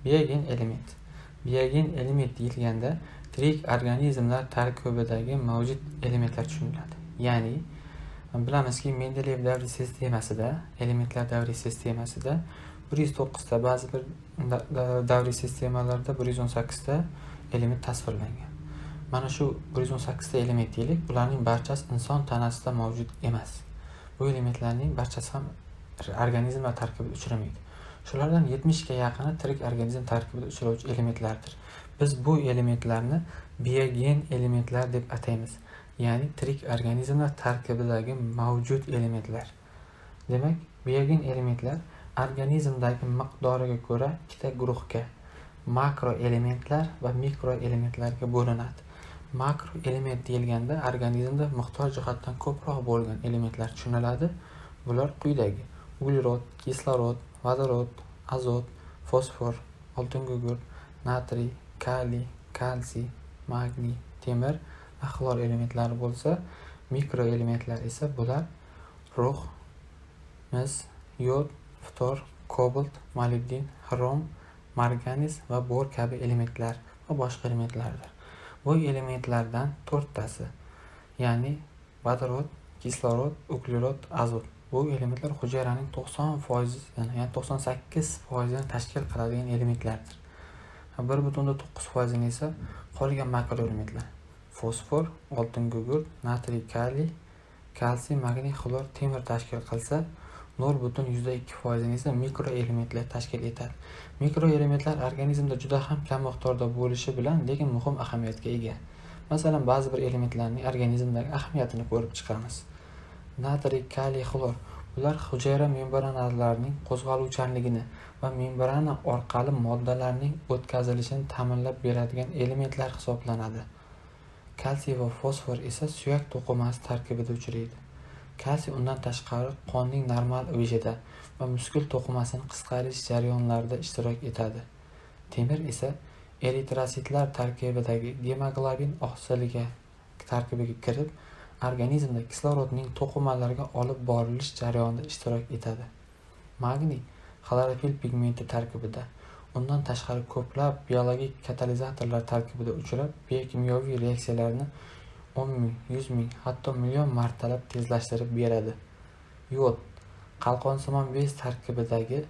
Biogen element. Biogen element deyilganda tirik organizmlar tarkibidagi mavjud elementlar tushuniladi. Ya'ni bilamizki, Mendeleyev davriy sistemasida, elementlar davriy sistemasida 109 ta, ba'zi bir davriy sistemalarda 118 ta element tasvirlangan. Mana shu 118 ta element deylik, bularning barchasi inson tanasida mavjud emas. Bu elementlarning barchasi ham organizmlar tarkibida uchramaydi. Shulardan 70 ga yaqini tirik organizm tarkibida uchrovchi elementlardir. Biz bu elementlarni biogen elementlar deb ataymiz. Ya'ni tirik organizmlar tarkibidagi mavjud elementlar. Demak, biogen elementlar organizmdagi miqdoriga ko'ra ikkita guruhga, makroelementlar va mikroelementlarga bo'linadi. Makroelement deyilganda organizmda miqdor jihatdan ko'proq bo'lgan elementlar tushuniladi. Bular quyidagi: uglerod, kislorod, vodorod, azot, fosfor, oltingugurt, natriy, kaliy, kalsiy, magniy, temir va xlor elementlari bo'lsa, mikroelementlar esa bular rux, mis, yod, ftor, kobalt, molibden, xrom, marganiz va bor kabi elementlar va boshqa elementlardir. Bu elementlardan to'rttasi, ya'ni vodorod, kislorod, uglerod, azot, bu elementlar hujayraning 90%ini, ya'ni 98%ini tashkil qiladigan elementlardir. 1,9%ini esa qolgan makroelementlar: fosfor, oltingugurt, natriy, kaliy, kalsiy, magniy, xlor, temir tashkil qilsa, 0,2%ini esa mikroelementlar tashkil etadi. Mikroelementlar organizmda juda ham kam miqdorda bo'lishi bilan, lekin muhim ahamiyatga ega. Masalan, ba'zi bir elementlarning organizmdagi ahamiyatini ko'rib chiqamiz. Natriy, kaliy, xlor, bular hujayra membranalarining qo'zg'aluvchanligini va membrana orqali moddalarning o'tkazilishini ta'minlab beradigan elementlar hisoblanadi. Kalsiy va fosfor esa suyak to'qimasi tarkibida uchraydi. Kalsiy undan tashqari qonning normal ivishida va muskul to'qimasining qisqarish jarayonlarida ishtirok etadi. Temir esa eritrositlar tarkibidagi gemoglobin oqsiliga tarkibiga kirib, organizmda kislorodning to'qimalarga olib borilish jarayonida ishtirok etadi. Magniy xlorofil pigmenti tarkibida, undan tashqari ko'plab biologik katalizatorlar tarkibida uchrab, biokimyoviy reaksiyalarni 10 ming, 100 ming, hatto million martalab tezlashtirib beradi. Yod qalqonsimon bez tarkibidagi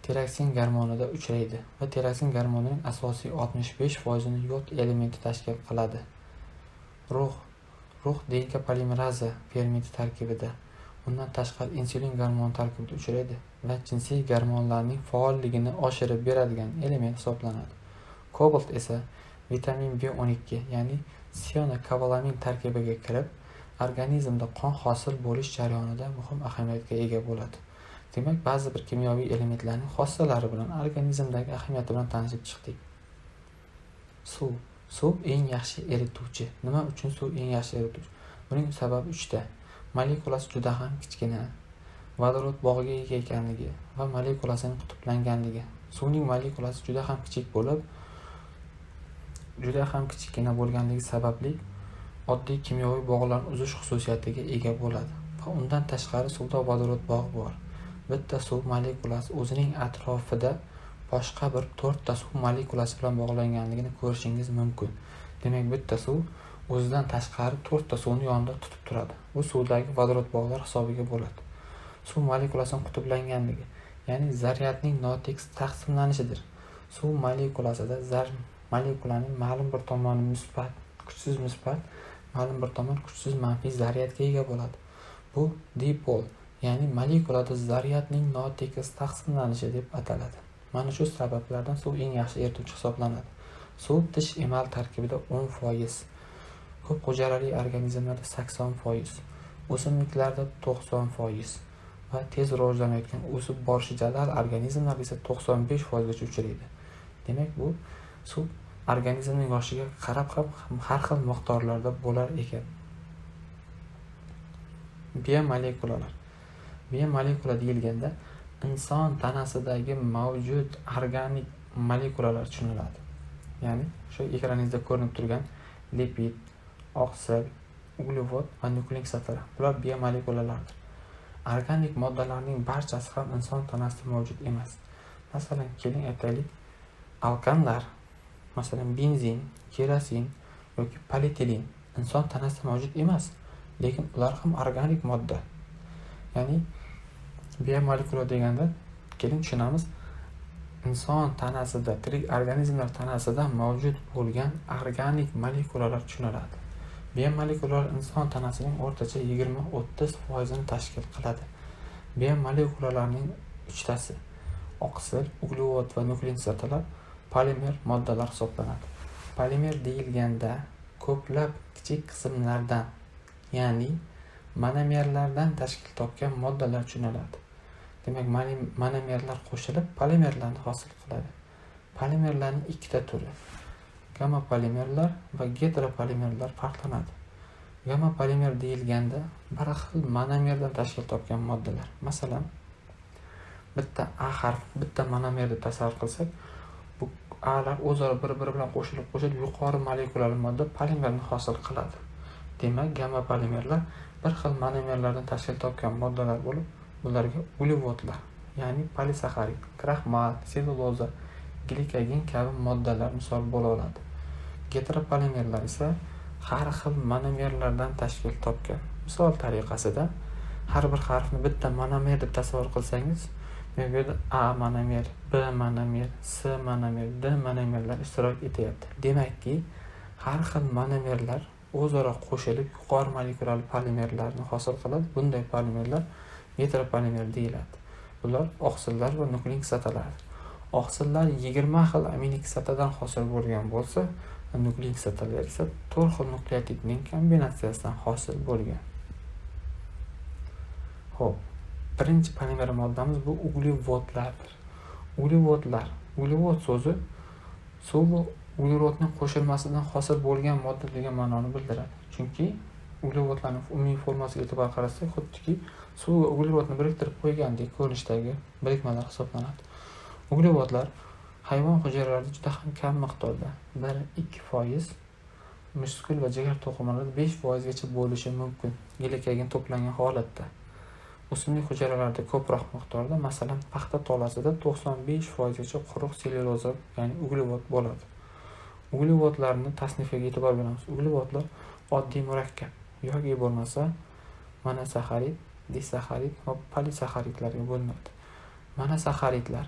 tiroksin gormonida uchraydi va tiroksin gormonining asosiy 65%ini yod elementi tashkil qiladi. Rux DNK polimeraza fermenti tarkibida, undan tashqari insulin gormoni tarkibida uchraydi va jinsiy gormonlarning faolligini oshirib beradigan element hisoblanadi. Kobalt esa vitamin B12, ya'ni sianokobalamin tarkibiga kirib, organizmda qon hosil bo'lish jarayonida muhim ahamiyatga ega bo'ladi. Demak, ba'zi bir kimyoviy elementlarning xossalari bilan, organizmdagi ahamiyati bilan tanishib chiqdik. Suv. Suv eng yaxshi erituvchi. Nima uchun suv eng yaxshi erituvchi? Buning sababi uchta: molekulasi juda ham kichkina, vodorod bog'iga ega ekanligi va molekulasining qutblanganligi. Suvning molekulasi juda ham kichik bo'lib, juda ham kichkina bo'lganligi sababli oddiy kimyoviy bog'larni uzish xususiyatiga ega bo'ladi va undan tashqari suvda vodorod bog'i bor. Bitta suv molekulasi o'zining atrofida boshqa bir to'rtta suv molekulasi bilan bog'langanligini ko'rishingiz mumkin. Demak, bitta suv o'zidan tashqari to'rtta suvni yonida tutib turadi. Bu suvdagi vodorod bog'lar hisobiga bo'ladi. Suv molekulasining qutblanganligi, ya'ni zaryadning notekis taqsimlanishidir. Suv molekulasida molekulaning ma'lum bir tomoni musbat, kuchsiz musbat, ma'lum bir tomon kuchsiz manfiy zaryadga ega bo'ladi. Bu dipol, ya'ni molekulada zaryadning notekis taqsimlanishi deb ataladi. Mana shu sabablardan suv eng yaxshi erituvchi hisoblanadi. Suv tish emal tarkibida 10%, ko'p hujayrali organizmlarda 80%, o'simliklarda 90% va tez rivojlanayotgan, o'sib borishi jadal organizmlarda esa 95%gacha uchraydi. Demak, bu suv organizmning yoshiga qarab ham har xil miqdorlarda bo'lar ekan. Biomolekulalar. Biomolekula deyilganda inson tanasidagi mavjud organik molekulalar tushuniladi. Ya'ni shu ekraningizda ko'rinib turgan lipid, oqsil, uglevod va nuklein kislotalar, bular biomolekulalardir. Organik moddalarning barchasi ham inson tanasida mavjud emas. Masalan, keling, aytaylik, Alkanlar, masalan, benzin, kerosin yoki polietilen inson tanasida mavjud emas, lekin ular ham organik modda. Ya'ni biomolekula deganda, keling tushunamiz, inson tanasida, tirik organizmlar tanasida mavjud bo'lgan organik molekulalar tushuniladi. Biomolekulalar inson tanasining o'rtacha 20-30% tashkil qiladi. Biomolekulalarning uchtasi: oqsil, uglevod va nuklein kislotalar polimer moddalar hisoblanadi. Polimer deyilganda ko'plab kichik qismlardan, ya'ni monomerlardan tashkil topgan moddalar tushuniladi. Demak, monomerlar qo'shilib polimerlarni hosil qiladi. Polimerlarning ikkita turi: gomopolimerlar va geteropolimerlar farqlanadi. Gomopolimer deyilganda bir xil monomerdan tashkil topgan moddalar. Masalan, bitta A harf bitta monomer deb tasavvur qilsak, bu A'lar o'zaro bir-biri bilan qo'shilib yuqori molekulali modda polimerni hosil qiladi. Demak, gomopolimerlar bir xil monomerlardan tashkil topgan moddalar bo'lib, bularga uglevodlar, ya'ni polisaxarid, kraxmal, sellyuloza, glikogen kabi moddalar misol bo'la oladi. Geteropolimerlar esa har xil monomerlardan tashkil topgan. Misol tariqasida har bir harfni bitta monomer deb tasavvur qilsangiz, demak, bu yerda A monomer, B monomer, S monomer, D monomerlar ishtirok etyapti. Demakki, har xil monomerlar o'zaro qo'shilib yuqori molekulali polimerlarni hosil qiladi. Bunday polimerlar geteropolimer deyiladi. Bular oqsillar va nuklein kislotalardir. Oqsillar 20 xil aminokislotadan hosil bo'lgan bo'lsa, nuklein kislotalar esa 4 xil nukleotidning kombinatsiyasidan hosil bo'lgan. Xo'p, birinchi polimer moddamiz bu uglevodlardir. Uglevodlar, uglevod so'zi suv va uglerodning qo'shilmasidan hosil bo'lgan modda degan ma'noni bildiradi. Chunki uglevodlarning umumiy formasiga e'tibor qarasak, xuddiki suv va uglerodni biriktirib qo'ygandek ko'rinishdagi birikmalar hisoblanadi. Uglevodlar hayvon hujayralarida juda ham kam miqdorda 1-2%, muskul va jigar to'qimalarida 5% gacha bo'lishi mumkin glikogen to'plangan holatda. O'simlik hujayralarida ko'proq miqdorda, masalan, paxta tolasida 95% gacha quruq sellyuloza, ya'ni uglevod bo'ladi. Uglevodlarni tasnifiga e'tibor beramiz. Uglevodlar oddiy murakkab yoki bo'lmasa monosaxarid, disaxarid va polisaxaridlarga bo'linadi. Monosaxaridlar,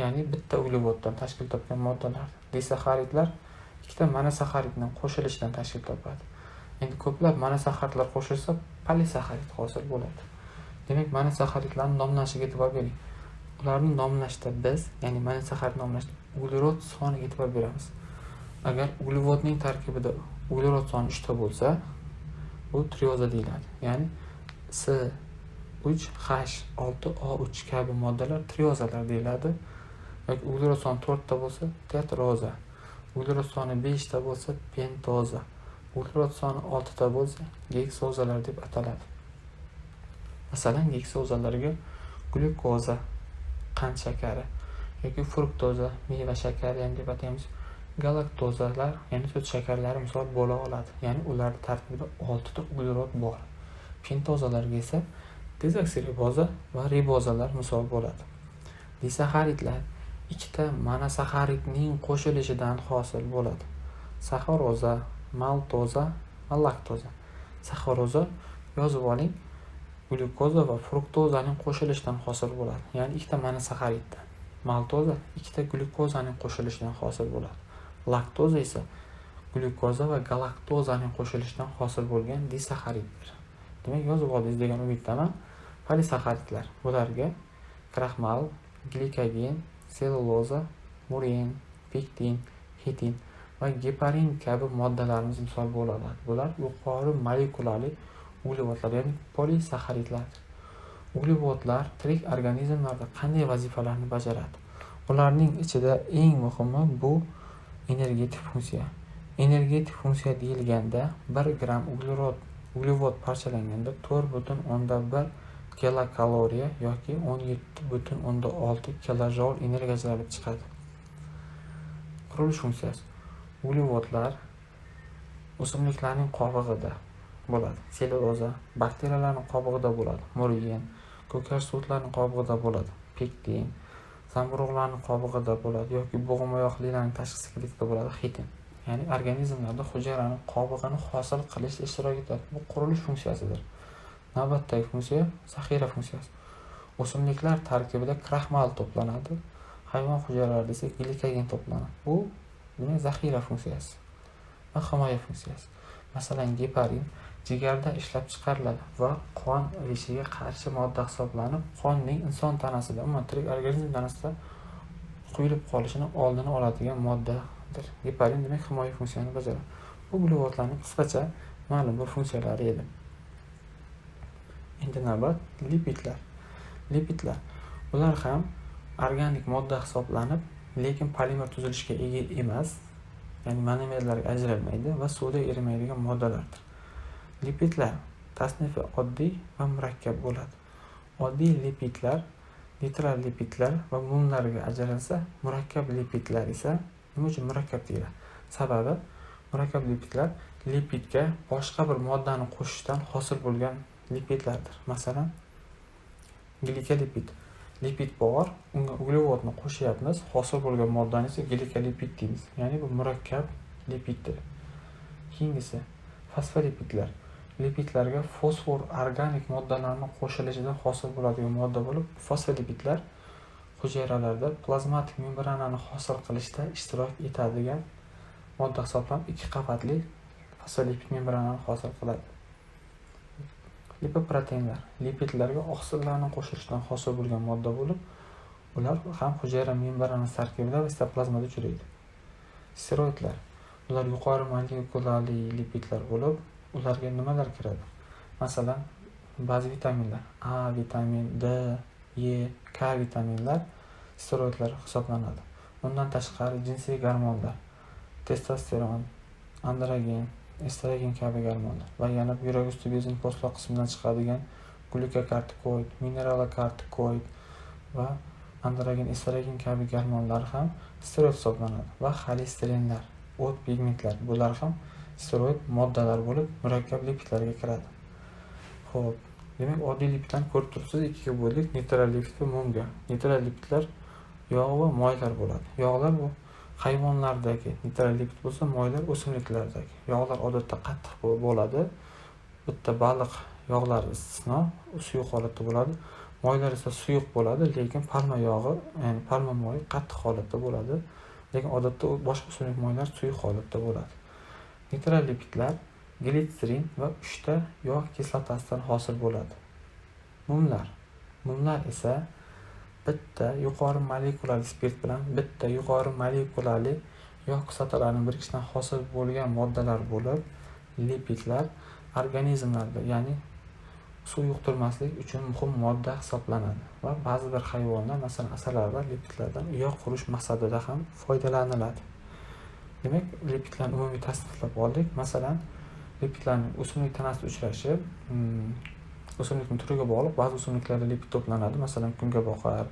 ya'ni bitta uglevoddan tashkil topgan moddalar. Disaxaridlar ikkita monosaxaridning qo'shilishidan tashkil topadi. Endi ko'plab monosaxaridlar qo'shilsa polisaxarid hosil bo'ladi. Demak, monosaxaridlarning nomlanishiga e'tibor bering. Ularni nomlashda biz, ya'ni monosaxarid nomlashda uglerod soniga e'tibor beramiz. Agar uglevodning tarkibida uglerod soni 3 ta bo'lsa, bu trioza deyiladi. Ya'ni C3H6O3 kabi moddalar triozalar deyiladi. Yoki uglerod soni 4 ta bo'lsa tetroza, uglerod soni 5 ta bo'lsa pentoza, uglerod soni 6 ta bo'lsa geksozalar deb ataladi. Masalan, geksozalarga glyukoza, qand shakari yoki fruktoza, meva shakari ham deb ataymiz. Galaktozalar, ya'ni sut shakarlari misol bo'la oladi. Ya'ni ular tarkibida 6 ta uglerod bor. Pentozalarga esa dezoksiriboza va ribozalar misol bo'ladi. Disaxaridlar ikkita monosaxaridning qo'shilishidan hosil bo'ladi. Saxaroza, maltoza va laktoza. Saxaroza, yozib oling, glyukoza va fruktozaning qo'shilishidan hosil bo'ladi. Ya'ni ikkita monosaxariddan. Maltoza ikkita glyukozaning qo'shilishidan hosil bo'ladi. Laktoza esa glyukoza va galaktozaning qo'shilishidan hosil bo'lgan disaxariddir. Demak, yozib oldingiz degan umiddaman. Polisaxaridlar. Bularga kraxmal, glikogen, sellyuloza, murein, pektin, xitin va geparin kabi moddalarimiz misol bo'la oladi. Bular yuqori molekulali uglevodlar, ya'ni polisaxaridlardir. Uglevodlar tirik organizmlarda qanday vazifalarni bajaradi? Ularning ichida eng muhimi bu energetik funksiya. Energetik funksiya deyilganda 1 gramm uglevod parchalanganda 4,1 kilokaloriya yoki 17,6 kilojoul energiya ajralib chiqadi. Qurilish funksiyasi. Uglevodlar o'simliklarning qobig'ida bo'ladi. Sellyuloza bakteriyalarning qobig'ida bo'ladi. Muriyen ko'karch o'tlarning qobig'ida bo'ladi. Pektin, Zamburug'larning qobig'ida bo'ladi yoki bo'g'imoyoqlilarning tashqi skeletida bo'ladi xitin. Ya'ni organizmlarda hujayrani qobig'ini hosil qilishda ishtirok etadi. Bu qurilish funksiyasidir. Navbatdagi funksiya zaxira funksiyasi. O'simliklar tarkibida kraxmal to'planadi. Hayvon hujayralarida esa glikogen to'planadi. Bu demak zaxira funksiyasi va himoya funksiyasi. Masalan, geparin jigarda ishlab chiqariladi va qon irishiga qarshi modda hisoblanib, qonning inson tanasida, umuman tirik organizm tanasida quyilib qolishini oldini oladigan moddadir. Geparin demak himoya funksiyasini bajaradi. Bu uglevodlarning qisqacha ma'lum bir funksiyalari edi. Endi navbat lipidlar. Lipidlar ular ham organik modda hisoblanib, lekin polimer tuzilishga ega emas, ya'ni monomerlarga ajralmaydi va suvda erimaydigan moddalardir. Lipidlar tasnifi oddiy va murakkab bo'ladi. Oddiy lipidlar neytral lipidlar va mumlarga ajralsa, murakkab lipidlar esa nima uchun murakkab deyiladi? Sababi murakkab lipidlar lipidga boshqa bir moddani qo'shishdan hosil bo'lgan lipidlardir. Masalan, glikolipid. Lipid bor, unga uglevodni qo'shyapmiz, hosil bo'lgan moddani esa glikolipid deymiz. Ya'ni bu murakkab lipiddir. Keyingisi fosfolipidlar. Lipidlarga fosfor organik moddalarni qo'shilishidan hosil bo'ladigan modda bo'lib, fosfolipidlar hujayralarda plazmatik membranani hosil qilishda ishtirok etadigan modda hisoblanib, ikki qavatli fosfolipid membranani hosil qiladi. Lipoproteinlar lipidlarga oqsillarni qo'shilishidan hosil bo'lgan modda bo'lib, ular ham hujayra membranasi tarkibida va sitoplazmada uchraydi. Steroidlar ular yuqori molekulali lipidlar bo'lib, ularga nimalar kiradi? Masalan, ba'zi vitaminlar A vitamin, D, E, K vitaminlar steroidlar hisoblanadi. Undan tashqari jinsiy gormonlar, testosteron, androgen, estrogen kabi gormonlar va yana buyrak usti bezini po'stloq qismidan chiqadigan glyukokortikoid, mineralokortikoid va androgen, estrogen kabi gormonlar ham steroid hisoblanadi va xolesterinlar, o't pigmentlar bular ham steroid moddalar bo'lib, murakkab lipidlarga kiradi. Xo'p, demak, oddiy lipidlarni ko'rib turibsiz, ikkiga bo'ldik, neytral lipid va mumga. Neytral lipidlar yog' va moylar bo'ladi. Yog'lar bu hayvonlardagi neytral lipid bo'lsa, moylar o'simliklardagi. Yog'lar odatda qattiq bo'ladi. Bitta baliq yog'lari istisno, suyuq holatda bo'ladi. Moylar esa suyuq bo'ladi, lekin palma yog'i, ya'ni palma moyi qattiq holatda bo'ladi. Lekin odatda boshqa o'simlik moylari suyuq holatda bo'ladi. Neytral lipidlar glitserin va 3 ta yog' kislotasidan hosil bo'ladi. Mumlar. Mumlar esa bitta yuqori molekulali spirt bilan bitta yuqori molekulali yog' kislotalarining birikishidan hosil bo'lgan moddalar bo'lib, lipidlar organizmlarda, ya'ni suv yuqtirmaslik uchun muhim modda hisoblanadi va ba'zi bir hayvonlar, masalan, asalarilar lipidlardan uya qurish maqsadida ham foydalaniladi. Demak, lipidlarni umumiy tasniflab oldik. Masalan, lipidlarning o'simlik tanasida uchrashi o'simlikning turiga bog'liq. Ba'zi o'simliklarda lipid to'planadi. Masalan, kungaboqar,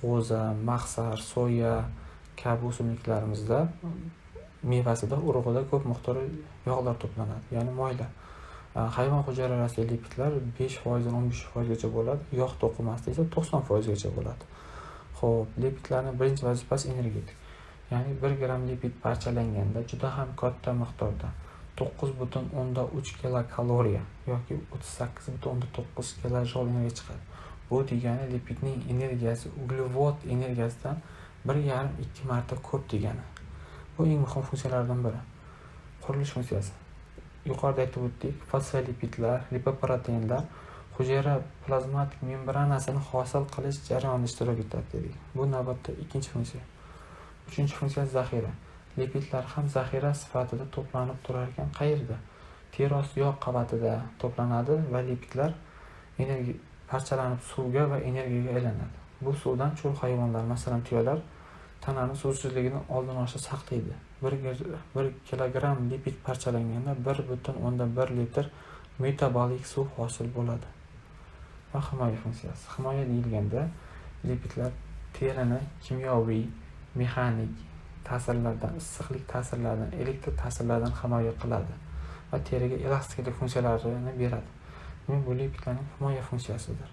g'o'za, maxsar, soya kabi o'simliklarimizda mevasida, urug'ida ko'p miqdorda yog'lar to'planadi, ya'ni moylar. Hayvon hujayralaridagi lipidlar 5% dan 15%gacha bo'ladi, yog' to'qimasida esa 90%gacha bo'ladi. Xo'p, lipidlarning birinchi vazifasi energetik. Ya'ni 1 gramm lipid parchalanganda juda ham katta miqdorda 9,3 kilokaloriya yoki 38,9 kilojoul energiya chiqadi. Bu degani lipidning energiyasi uglevod energiyasidan 1,5-2 marta ko'p degani. Bu eng muhim funksiyalardan biri. Qurilish funksiyasi. Yuqorida aytib o'tdik, fosfolipidlar, lipoproteinlar hujayra plazmatik membranasini hosil qilish jarayonida ishtirok etadi dedik. Bu navbatda ikkinchi funksiya. Uchinchi funksiya zaxira. Lipidlar ham zaxira sifatida to'planib turar ekan qayerda? Teri osti yog' qavatida to'planadi va lipidlar energiya parchalanib suvga va energiyaga aylanadi. Bu suvdan cho'l hayvonlari, masalan, tuyalar tanani suvsizligini oldini olishda saqlaydi. 1 kilogramm lipid parchalanganda 1,1 litr metabolik suv hosil bo'ladi. Va himoya funksiyasi. Himoya deyilganda lipidlar terini kimyoviy, mexanik ta'sirlardan, issiqlik ta'sirlaridan, elektr ta'sirlaridan himoya qiladi va teriga elastiklik funksiyalarini beradi. Demak, bu lipidlarning himoya funksiyasidir.